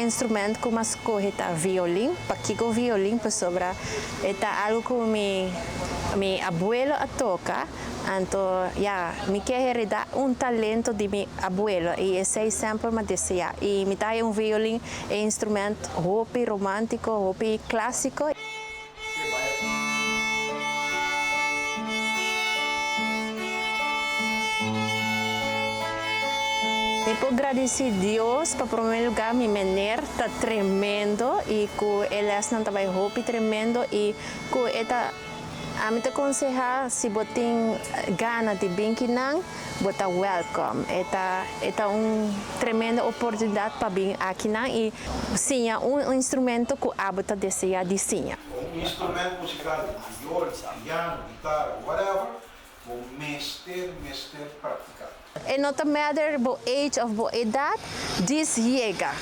instrument ku m'a skohe ta violin. Pakiko violin? Pasobra e ta algu ku mi mi abuelo a toka, anto ya, mi ke heredá un talento di mi abuelo i esei semper m'a deseá. I mi ta haña un violin e instrument hopi romántiko, hopi klásiko. Mi por gradisí Dios pa promé lugá mi mener ta tremendo i ku e lèsnan ta bai hopi tremendo i ku e ta ami ta konsehá si bo tin gana di bin kinan bo ta wèlkòm e ta e ta un tremendo oportunidat pa bin akinan i siña un instrumento ku abo ta deseá di siña. Un instrument musical, viool, piano, guitara, whatever, bo mester mester practica. E no ta matter bo age of bo edad, djis yega.